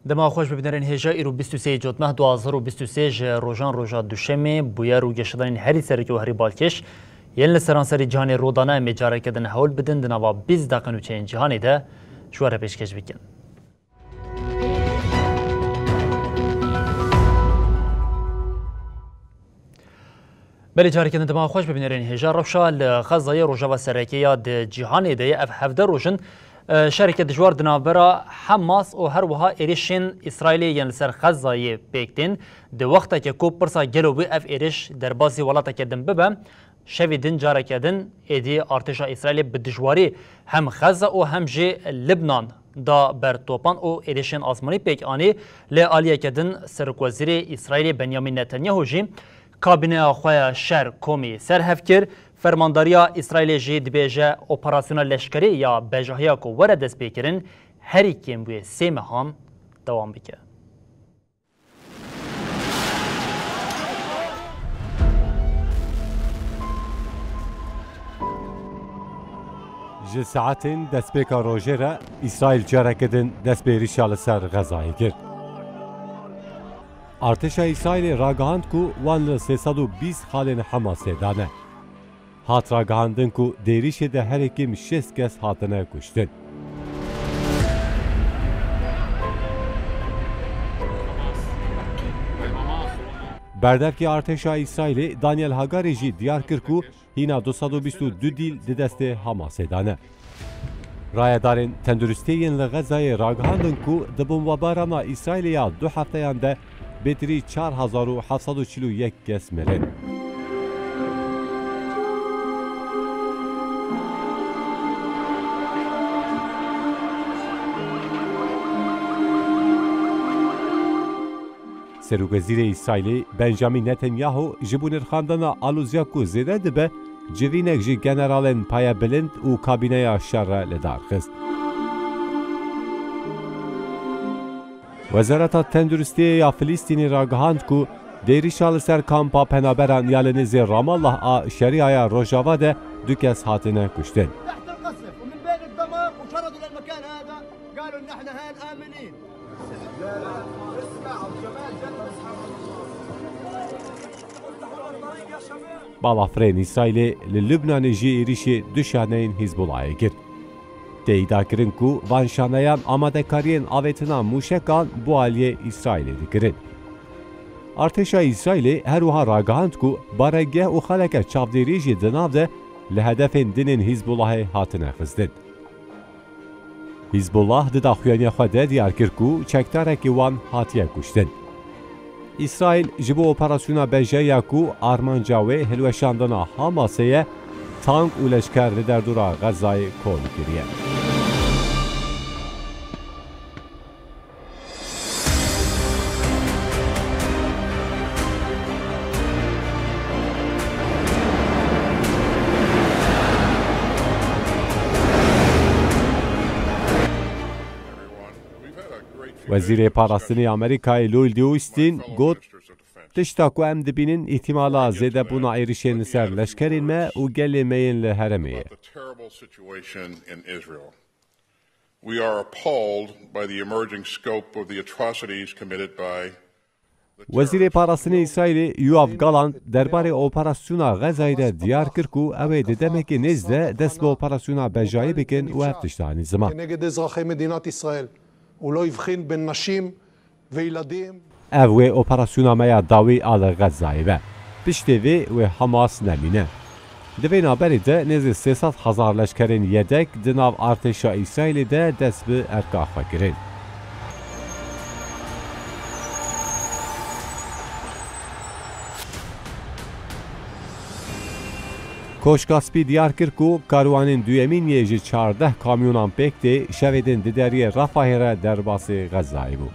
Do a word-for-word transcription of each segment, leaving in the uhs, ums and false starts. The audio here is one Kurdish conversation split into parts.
Dema xweş bibînerên hêja, îro bîst û sê Cotmeh du hazar û bîst û sê ji rojan roja Duşemê, bûyer û geşedanên herî serokê û herî balkêş yên li seranserî cîhanê rû dane, em ê careke din hewl bidin di nava bîst deqe nûçeyên cîhanê de ji we re pêşkêş bikin. Belê, careke din dema xweş bibînerên hêja. Rewşa li Xezayê rojeva sereke ya di cîhanê de ye. Ev hevdeh roj in, e, şereke dijwar di navbera Hamas û her wiha êrişên Îsraîlê yên li ser Xezayê pêk tên. Di wexteke ku pirsa gelo bû ev êriş derbasî welateke din bibe, şevê din careke din êdî artêşa Îsraîlê bi dijwarî hem Xeza û hem jî Libnan da ber topan û êrişên asmanî pêk anî. Li aliyeke din Serokwezîrê Îsraîlê Benyamin Netanyahu jî kabîneya xwe ya şer komî ser hev kir. Fermandariya Îsraîlê jî dibêje operasyona leşkerî ya bejahiya ku were destpêkirin herî kêm bûyê sê mehan dewam bike. Ji saetên destpêka rojê re Îsraîl careke din dest bi êrişa li ser Xezayê kir. Artêşa Îsraîlê ragihand ku wan li sê sed û bîst xalên Hamasê dane. Hat ragihandin ku di êrişê de herî kêm şêst kes hatine kuştin. Berdevkê artêşa Îsraîlê Daniel Hagari jî diyar kir ku hîna du sed û bîst û du dîl di destê Hamasê de ne. Rayedarên tenduristiyê yên li Xezayê ragihandin ku di bombebarana Îsraîlê ya du hefteyan de bêtirî çar hezar û heft sed û çil û yek kes mirin. Serokwezîrê Îsraîlê Benjamin Netanyahu ji bo nirxandina aloziya ku zêde dibe, civînek ji generalên payebilind û kabîneya şer re li dar xist. Wezareta Tenduristiyê ya Filistînê ragihand ku di êrişa li ser kampa penaberan ya li nêzê Ramallah a Şerîaya Rojava de du kes hatine kuştin. تحت القصف ومن بين الدمار وشردوا للمكان هذا، قالوا إن إحنا هان آمنين. Balafirên Îsraîlê li Lubnanê jî êrişê du şaneyên Hîzbûlahê kir. Tê îdiakirin ku van şaneyan amadekariyên avêtina mûşekan bo aliyê Îsraîlê dikirin. Artêşa Îsraîlê her wiha ragihand ku baregeh û xaleke çavdêrî jî di nav de li hedefên din ên Hîzbûlahê hatine xistin. Hîzbûllah di daxuyaniya xwe de diyar kir ku çekdarekî wan hatiye kuştin. Îsraîl ji bo operasyona bejayiya ku armanca wê hilweşandina Hamasê ye, tank û leşker li derdora Xezayê kol kiriye. Wezîrê Parastinê Amerîkayê Lloyd Austin got, "Tişta ku em dibînin îhtimala zêdebûna êrişên li ser leşkerên me û gelê me yên li herêmê ye." We are appalled by the emerging scope of the atrocities committed by the Wezîrê Parastinê Îsraîlê Yoav Galant derbarê operasyona Xezayê de diyar kir ku ew ê di demekê nêz de dest bi operasyona bejayî bikin û ev tişt anî ziman. كنגد أزرحي مدينة إسرائيل، ولא أبخين בין neşîm ve îladîm. Ev wê operasyona me ya dawî a li Xezayê be. Piştê vê wê Hamas nemîne. Di vê navberê de nêzî sê sed hezar leşkerên yedek di nav artêşa Îsraîlê de dest bi erka xwe kirin. Koşka Spî diyar kir ku karwanên duyemîn yê ji çardeh kamyonan pêk tê şevê din di deriyê Refahê re derbasî Xezayê bû.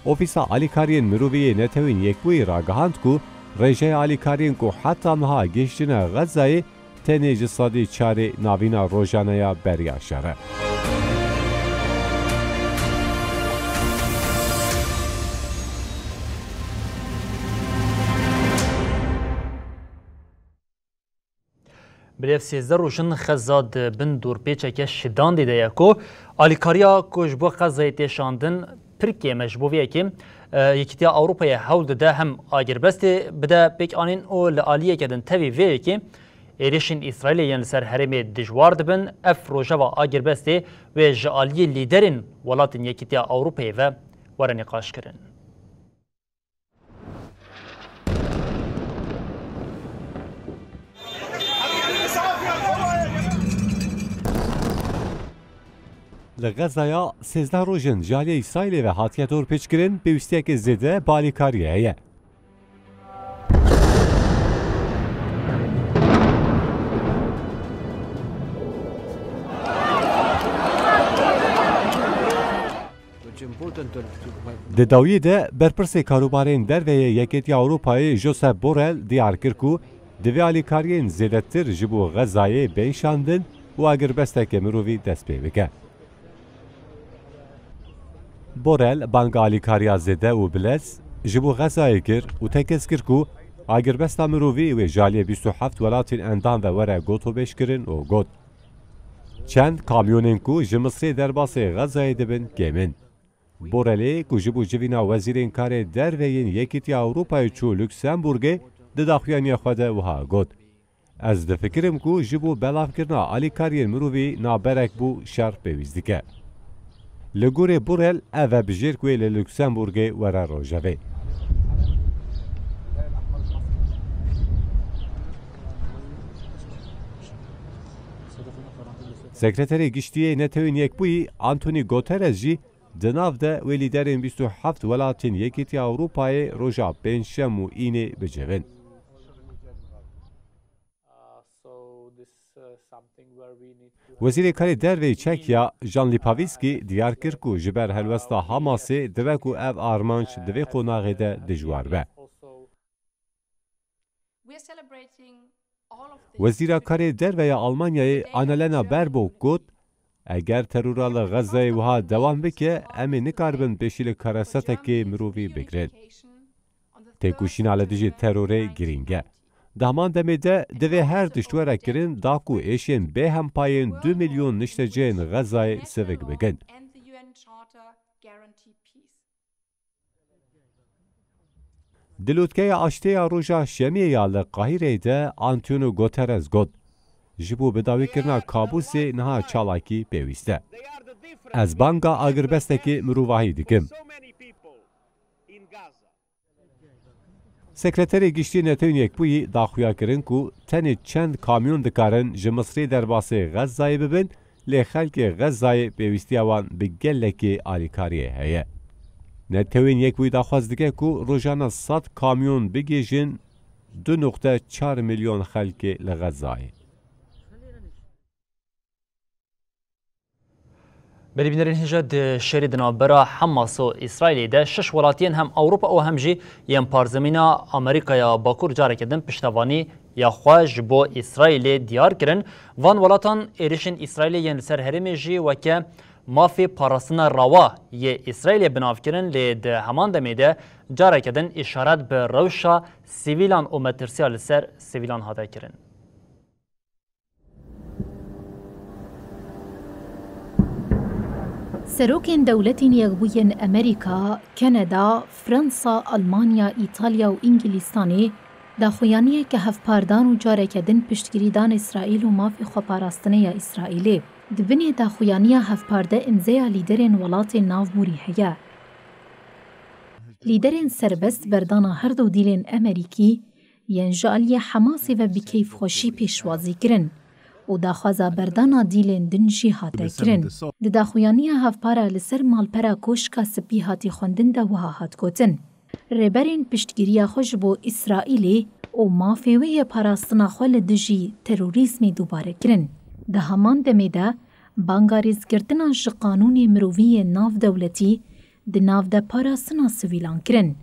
Ofîsa Alîkariyên Mirovî yê Netewên Yekbûyî ragihand ku rêjeya alîkariyên ku heta niha gihiştine Xezayê tenê ji sedî çarê navîna rojane ya beriya şer e. Bi rêv sêzdeh roj in Xeza di bin dorpêçeke şidandê de ye ku alîkariya ku ji bo Xezayê tê şandin pir kêm e. Ji bo vê yekê, e, Yekîtiya Ewropayê hewl dide hem agirbestê bide pêkanîn û li aliyeke din tevî vê yekê êrişên Îsraîlê yên li ser herêmê dijwar dibin. Ev rojeva agirbestê wê ji aliyê lîderên welatên Yekîtiya Ewropayê ve were nîqaşkirin. Li Xezaya sêzdeh roj in ji aliyê Îsraîlê ve hatiye dorpêçkirin, pêwîstiyeke zêde bi alîkariyê heye. Di dawiyê de berpirsê karûbarên derve yê Yekêtiya Ewropayê Josep Borrell diyar kir ku divê alîkariyên zêdetir ji bo Xezayê bên şandin û agirbesteke mirovî dest pê bike. Borrell banga alîkariya zêde û bilez ji bo Xezayê kir û tekez kir ku agirbesta mirovî wê ji aliyê bîst û heft welatên endam ve were gotobêjkirin û got, çend kamyonên ku ji Misrê derbasê Xezayê dibin kêm in. Borelê ku ji bo civîna wezîrên karê derve yên Yekîtiya Ewropayê çû Luksemburgê, di daxuyaniya xwe de wiha got, ez difikirim ku ji bo belavkirina alîkariyên mirovî naberek bû şer pêwîst dike. Li gorî Borel, ev e bijêr ku ê li Luksemburgê were rojevê. Sekreterê Giştî yê Netewên Yekbûyî Antonî Guterres jî di nav de wê lîderên bîst û heft welatên Yekîtiya Ewropayê roja pêncşem û înê bicivin. Wezîrê Karê Derve yê Çekya Jan Lipavsky diyar kir ku ji ber helwesta Hamasê dibe ku ev armanc di vê qonaxê de dijwar be. Wezîra Karê Derve ya Almanyayê Annalena Baerbock got, eger terora li Xezayê wiha dewam bike, em ê nikaribin pêşî li karesetekê mirovî bigirin. Têkoşîna li dijî terorê girîng e. Di heman demê de divê her tişt were kirin da ku êşên bêhempa yên du milyon niştecihên Xezayê sivik bikin. Di lotkeya aştê ya roja Şemiyê ya li Qahîreyê de Antonio Guterres got, ji bo bidawîkirina kabûsê niha çalakî pêwîst e. Ez banga agirbestekê mirovahî dikim. Sekreterê Giştî Netewên Yekbûyî daxuya kirin ku tenê çend kamyon dikarin ji Misrê derbasê Xezayê bibin, lê xelkê Xezayê pêwîstiya wan bi gelekî alîkariyê heye. Netewên Yekbûyî daxwaz dike ku rojane sed kamyon bigihîjin du nokte çar milyon xelkê li Xezayê. Berî bînerên hêja, di şerê di navbera Hamas û Îsraîlê de şeş welatiyên hem Ewropa û hem jî yên parzemîna Amerîkaya Bakur careke din piştevanî ya xwe ji bo Îsraîlê diyar kirin. Van welatan êrişên Îsraîlê yên li ser herêmê jî weke mafê parastina rawa yê Îsraîlê bi nav kirin, lê di heman demê de careke din îşaret bi rewşa sivîlan û metirsiya li ser sivîlan hate kirin. Serokên Dewletên Yekbûyên Amerîka, Kanada, Fransa, Almanya, Îtalya û Îngilîstanê daxuyaniyeke hevpardan û careke din piştgirîdan Îsraîl û mafê xweparastinê ya Îsraîlê. Di binê daxuyaniya hevpar de îmzeya lîderên welatên navborî heye. Lîderên serbest berdana her du dîlên Amerîkî yên ji aliyê Hamasê ve bi keyfxweşî pêşwazî kirin û daxwaza berdana dîlên din jî hate kirin. Di daxuyaniya hevpara li ser malpera Koşka Spî hatî xwendin de wiha hat gotin, rêberên piştgiriya xwe ji bo Îsraîlê û mafê wê yê parastina xwe li dijî terorîzmê dubare kirin. Di heman demê de banga rêzgirtina ji qanûnê mirovî yê navdewletî di nav de parastina sivîlan kirin.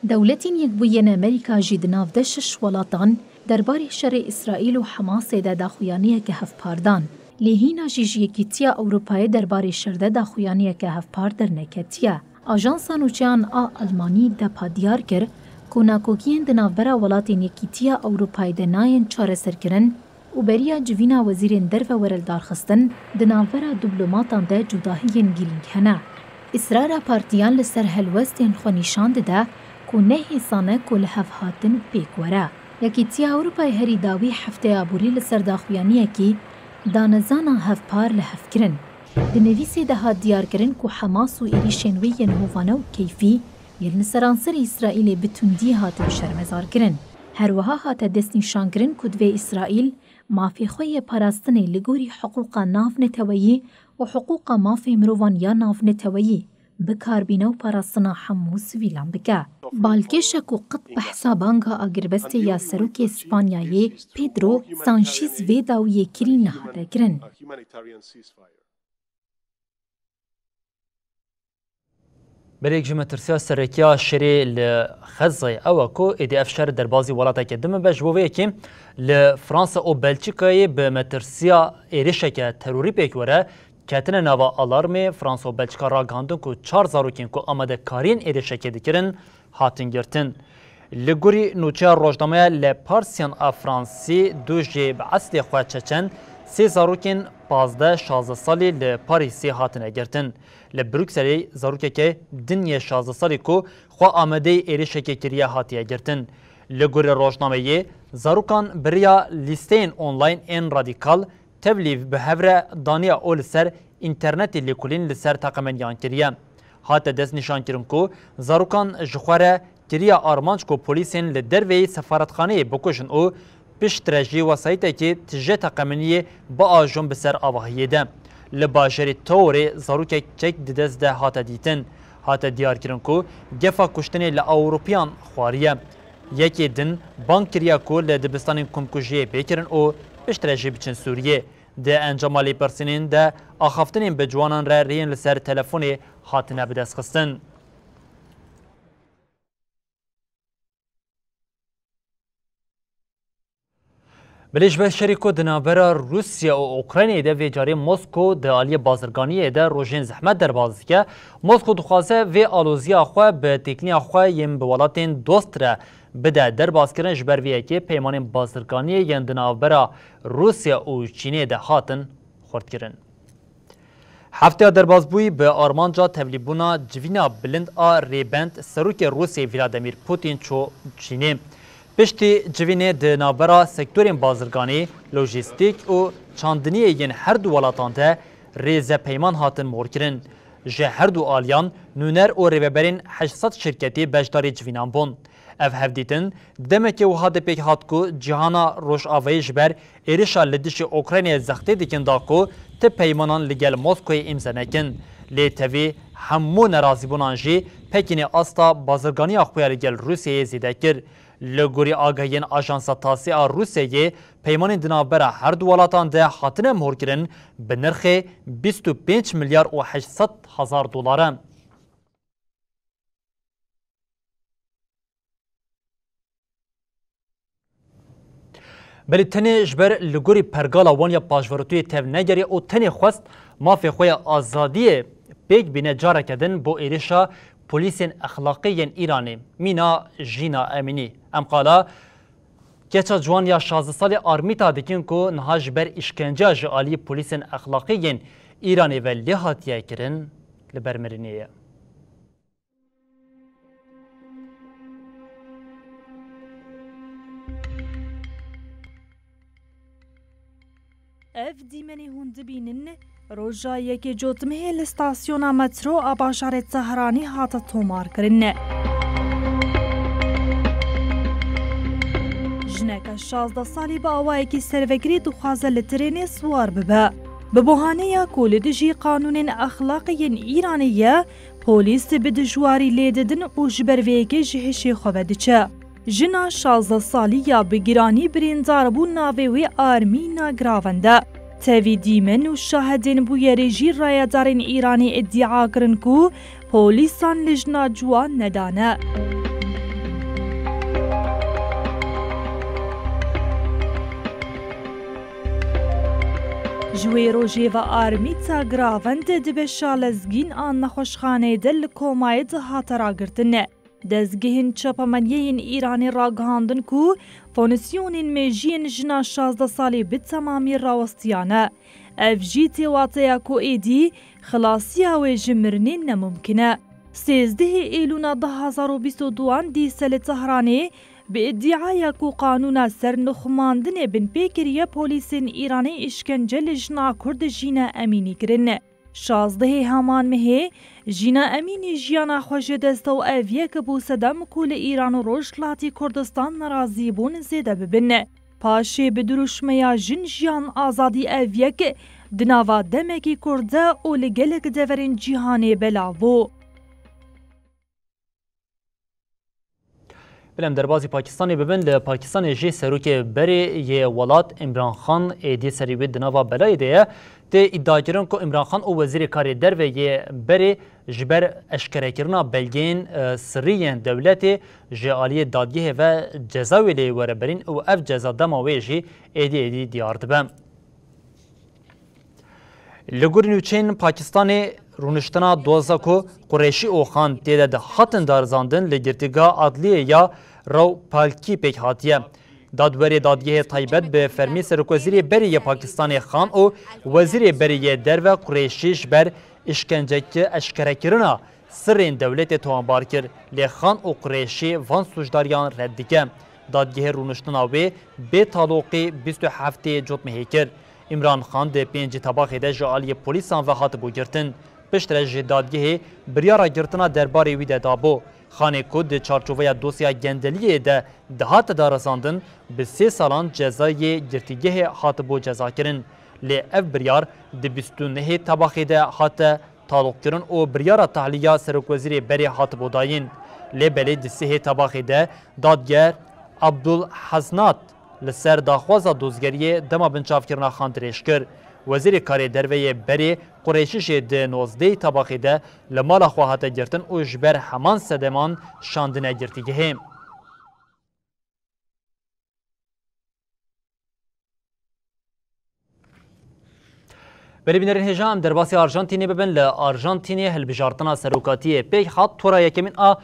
Dewletên Yekbûyên Amerîka jî di nav de şeş welatan derbarê şerê Îsraîl û Hamasê de daxuyaniyeke hevpar dan. Lê hîna jî ji Yekîtiya Ewropayê derbarê şer de daxuyaniyeke hevpar derneketiye. Ajansa nûçeyan a Almanî DEPA diyar kir ku nakokiyên di navbera welatên Yekîtiya Ewropayê de nayên çareserkirin û beriya civîna wezîrên derve were lidarxistin, di navbera diplomatan de cudahiyên girîng hene. Israra partiyan li ser helwestên xwe nîşan dide ku ne hêsan e ku li hev hatin pêk were. Yekîtiya Ewropayê herî dawî hefteya borî li ser daxuyaniyekî danezana hevpar li hev kirin. Di nivîsê de hat diyarkirin ku Hamas û êrîşên wê yên hovane û keyfî yên li seranserê Îsraîlê bi tundî hatin şermezarkirin. Her wiha hate destnîşankirin ku divê Îsraîl mafê xwe yê parastinê li gorî hiqûqa navneteweyî û hiqûqa mafê mirovan ya navneteweyî bi kar bîne û parastina hemû sivîlan bike. Balkêş e ku qet behsa banga agirbestê ya Serokê Spanyayê Pedro Sanchez vê dawiyê kirî nehate kirin. Belê yek ji metirsiya serekiya şerê li Xezayê ew e ku êdî ev şer derbazî welateke din bibe. Ji bo vê yekê li Fransa û Belçîkayê bi metirsiya êrişeke terorî pêk were ketine nava alarmê. Fransa û Belçîka ragihandin ku çar zarokên ku amadekariyên êrişekê dikirin, hatin girtin. Li gorî nûçeya rojnameya Le Parisien a Fransî, du jê bi eslê xwe çeçen, sê zarokên pazdeh şazdeh salî li Parîsê hatine girtin. Li Brukselê zarokeke din yê şazdeh salî ku xwe amadeyî êrişekê kiriye hatiye girtin. Li gorî rojnameyê, zarokan bi riya lîsteyên online ên radîkal tevlî bi hev re daniya û li ser înternetê lêkolîn li ser teqemeniyan kiriye. Hate destnîşankirin ku zarokan ji xwe re kiriye armanc ku polîsên li derveyî sefaretxaneyê bikujin û piştre jî wesayîtekî tije teqemeniyê biajon bi ser avahiyê de. Li bajarê Towerê zarokek çek di dest de hate dîtin. Hate diyarkirin ku gefa kuştinê li Ewropiyan xwariye. Yekê din bang kiriye ku li dibistanên komkujiyê bê kirin û piştre jî biçin Sûriyê. Di encama lêpirsînên de axaftinên bi ciwanan re rêyên li ser telefonê hatine bidestxistin. Belê ji ber şerê ku di navbera Rûsya û Ukraynayê de vê carê Mosko di aliyê bazirganiyê de rojên zehmet derbas dike, Mosko dixwaze vê aloziya xwe bi têkiliya xwe yên bi welatên dost re bide derbaskirin, ji ber vê yekê peymanên bazirganiyê yên di navbera Rûsya û Çînê de hatin xurtkirin. Hefteya derbasbûyî bi armanca tevlîbûna civîna bilind a rêbend serokê Rûsyayê Vladimir Putin çû Çînê. Piştî civînê di navbera sektorên bazirganî, lojîstîk û çandiniyê yên her du welatan de rêzepeyman hatin morkirin. Ji her du aliyan nûner û rêveberên heşt sed şirketî beşdarî civînan bûn. Ev hevdîtin demekê wiha dê pêk hat ku cîhana Rojavayê ji ber êrişa li dijî Ukraynayê zextê dikin da ku ti peymanan li gel Moskoyê îmze nekin. Lê tevî hemû nerazîbûnan jî pekînê asta bazirganiya xwe ya li gel Rûsyayê zêde kir. Li gorî agahiyên Ajansa Tasê a Rûsyayê, peymanên di navbera her du welatan de hatine mohorkirin bi nirxê bîst û pênc milyar û heşt sed hezar dolar e. Belê tenê ji ber li gorî pergala wan ya paşverotiyê tev negeriye û tenê xwest mafê xwe ya azadiyê pêk bîne, careke din bo êrişa polîsên exlaqî yên Îranê, mîna Jîna Emînî. Em qala keça ciwan ya şazdeh salî Armîta dikin ku niha ji ber îşkenceya ji alî polîsên exlaqî yên Îranê ve lê hatiye kirin, li ber mirinê ye. Ev dîmenê hûn dibînin, roja yekê Cotmehê li stasyona metro a bajarê Tehranê hate tomarkirin. Jineke şazdeh salî bi awayekî servekirî dixwaze li trênê siwar bibe. Bi bohaneya ku li dijî qanûnên exlaqî yên Îranê ye, polîs bi dijwarî lê didin û ji ber vê yekê ji hişê xwe vediçe. Jina şazdeh salî ya bi giranî birîndar bû, navê wê Armîna Gravend e. Tevî dîmen û şahidên bûyerê jî rayedarên Îranê îdîa kirin ku polîsan lijna ciwan nedane. Ji wê rojê ve armîta giravend di beşa lezgîn a nexweşxaneyê de li komayê de hate ragirtin. Dezgehên çapemeniyê yên Îranê ragihandin ku fonksiyonên mejiyên jina şazdeh salî bi temamî rawestiyane. Ev jî tê wateya ku êdî xilasiya wê ji mirinê ne mumkin e. Sêzdehê Êlûna du hazar û bîst û duan dîse li Tehranê bi îdîaya ku qanûna ser nixumandinê binpê kiriye polîsên Îranê îşkence li jina Kurd Jîna Emînî kirin. Şazdehê heman mehê Jîna Emînî jiyana xwe ji dest da û ev yek bû sedem ku li Îran û Rojhilatî Kurdistan nerazîbûn zêde bibin. Paşê bi dirûşmeya Jin Jiyan Azadî ev yek di nava demekî kurt de û li gelek deverên cîhanê belav bû. Bila em derbasî Pakistanê bibin, li Pakistanê jî serokê berê yê welat Îmran Xan êdî serî wê di nava belayê de ye. Tê îdiakirin ku Îmran Xan û wezîrê karê derve yê berê ji ber eşkerekirina belgeyên, e, sirrî yên dewletê ji aliyê dadgehê ve ceza wê lê were birîn û ev ceza dema wê jî êdî êdî diyar dibe. Li gor nûçeyên Pakistanê rûniştina doza ku Qurêşî û Xan tê de dihatin darizandin li girtîgeha adliyê ya Rawpalkî pêk hatiye. Dadwerê dadgehê taybet bi fermî serokwezîrê berê yê Pakistanê Xan û wezîrê berê yê derve Qurêşî ji ber îşkenceki eşkerekirina sirrên dewletê towanbar kir, lê Xan û Qurêşî van sûcdariyan red dike. Dadgehê rûniştina wê bê taloqî bîst û heftê Cotmehê kir. Îmran Xan di pêncî Tebaxê de ji aliyê polîsan ve hatibû girtin. Piştre ji dadgehê biryara girtina derbarê wî de dabû. Xanê ku di çarçoveya dosya gendeliyê de dihate darizandin, bi sê salan cezayê girtîgehê hatibû cezakirin. Lê ev biryar di bîst û nehê Tebaxê de hate taloqkirin û biryara tahliya serokwezîrê berê hatibû dayîn. Lê belê di sihê Tebaxê de dadger Abdul Haznat li ser daxwaza dozgeriyê dema binçavkirina Xan dirêj kir. Wezîrê karê derve yê berê Qurêşî jî di nozdehê Tebaxê de li mala xwe hate girtin û ji ber heman sedeman şandine girtîgehê. Belê bînerên hêja, em derbasî Arjantînê bibin. Li Arjantînê hilbijartina serokatiyê pêk hat. Tora yekemîn a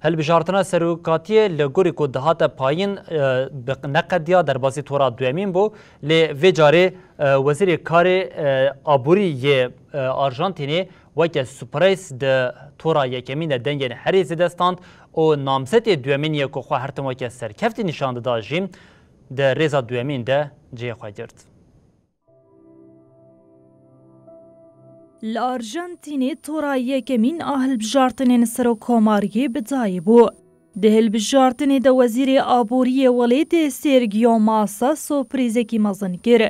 hilbijartina serokatiyê li gorî ku dihate payîn, e, bi neqediya, derbasî tora duyemîn bû. Lê vê carê, e, wezîrê karê, e, aborî yê, e, Arjantînê weke surprîz di tora yekemîn de dengên herî zêde stand û namzetê duyemîn yê ku xwe her tim weke serkeftî nîşan dida jî di rêza duyemîn de cihê xwe girt. Li Arjantînê tora yekemîn a hilbijartinên serokkomariyê bi dayî bû. Di hilbijartinê de wezîrê aboriyê welêtê Sergio Massa surprîzekî mezin kir.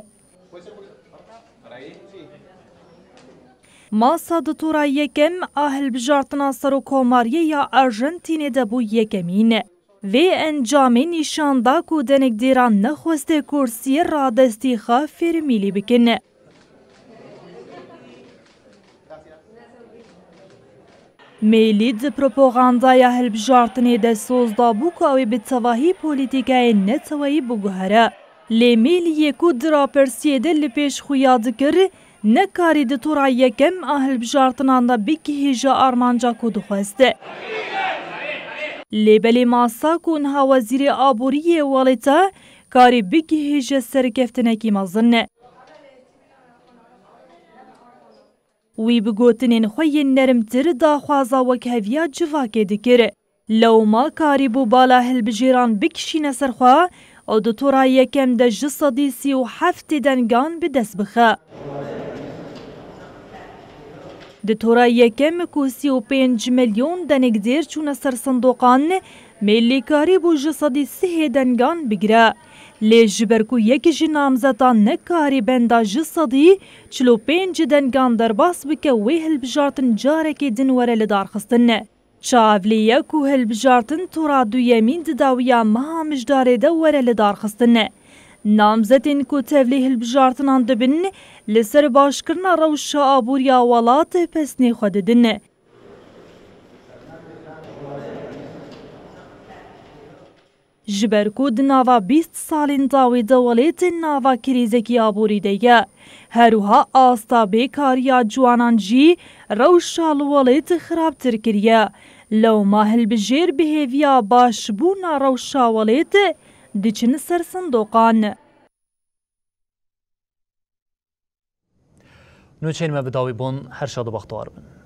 Massa di tora yekem a hilbijartina serokkomariyê ya Arjantînê de bû yekemîn. Vê encamê nîşan da ku denekdêran nexweste kursiyê radestî xwe fêrmîlî bikin. Mêlî di propagandaya hilbijartinê de soz dabû ku ew ê bi tevahî polîtîkayên neteweyî biguhere. Lê Mêlî yê ku di rapirsiyê de li pêş xuya dikir, nekarî di tora yekem a hilbijartinan de bigihîje armanca ku dixwest. Lê belê Massa ku niha wezîrê aboriyê welêt e, karî bigihîje serkeftinekî mezin. Wî bi gotinên xwe yên nermtir daxwaza wekheviya civakê dikir. Lewma karîbû bala hilbijêran bikişîne ser xwe û di tora yekem de ji sedî sî û heftê dengan bi dest bixe. Di tora yekem ku sî û pênc milyon denekdêr çûne ser sindoqan, Mêlî karîbû ji sedî sihê dengan bigire. Lê ji ber ku yek ji namzetan nekarî benda ji sedî çil û pênc dengan derbas bike, wê hilbijartin carekê din were lidarxistin. Çavlê ye ku hilbijartin tora duyemîn di dawiya meha Mijdarê de were lidarxistin. Namzetên ku tevlî hilbijartinan dibin, li ser başkirina rewşa aboriya welatê pesnê xwe didin. Ji ber ku di nava bîst salên dawî de welêt nava krîzekî aborî de ye, her wiha asta bêkariya ciwanan jî rewşa li welêt xirabtir kiriye. Lewma hilbijêr bi hêviya başbûna rewşa welêt diçin ser sindoqan. Nûçeyên me bi dawî bûn, her şad û bextewar bin.